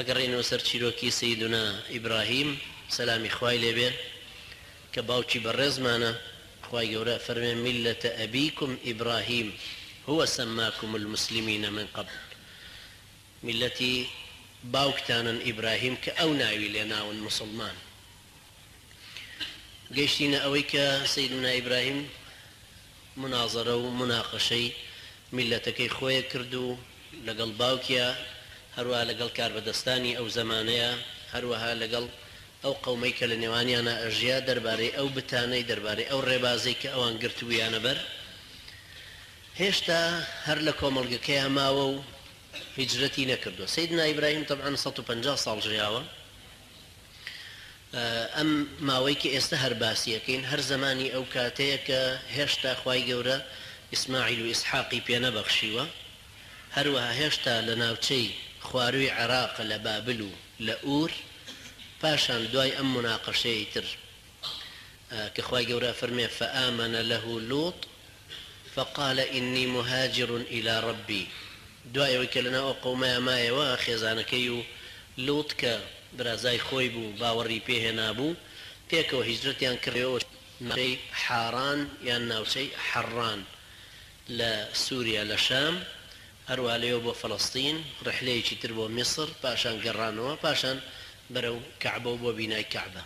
ئەگەڕێینەوە سەر چیرۆکی سەیدونا ئیبراهیم سەلامی خوای لێ بێ کە باوکی بەڕێزمانە، خوای گەورە ئەفەرمێ ملة ابیکم ابراهیم هو سماکم المسلمین من قبل میللەتی باوکتانن ئیبراهیم کە ئەو ناوی لێ ناون موسڵمان. گەیشتینە ئەوەی کە سەیدونا ئیبراهیم مونازەرە و موناقەشەی میللەتەکەی خۆێ کرد و لەگەڵ باوکیا، هەروەها لەگەڵ کاربەدەستانی ئەو زەمانەیا، هەروەها لەگەڵ ئەو قەومەی کە لە نێوانیانا ئەژیا دەربارەی ئەو بتانەی، دەربارەی ئەو ڕێبازەی کە ئەوان گرتبوویانە بەر، هێشتا هەر لە کۆمەڵگەکەیا ماوە و هیجرەتی نەکردووە. سەیدنا ئیبراهیم تەبعەن 150 ساڵ ژیاوە. ئەم ماوەی کە ئێستە هەر باسی ئەکەین هەر زەمانی ئەو کاتەیە کە هێشتا خوای گەورە ئیسماعیل و ئیسحاقی پێ نەبەخشیوە، هەروەها هێشتا لە ناوچەی خوارووی عێراقە لە بابل و لە ئوور، پاشان دوای ئەم موناقەشەیەی تر کە خوای گەورە ئەفەرموێ، فآمن له لوط فقال انی مهاجر الی ربی، دوای ئەوەی کە لەناو ئەو قەومەیا مایەوە خێزانەکەی و لوط کە برازای خۆی بوو باوەڕی پێ هێنابوو پێکەوە هیجرەتیان کردەوە ناوچەی حاران یان ناوچەی حەڕان لە سوریا لە شام هەروەها لەوێوە بۆ فەلەستین ڕیحلەیەکی تر بۆ میسر پاشان گەڕانەوە پاشان بەرەو کەعبە و بۆ بینای کەعبە.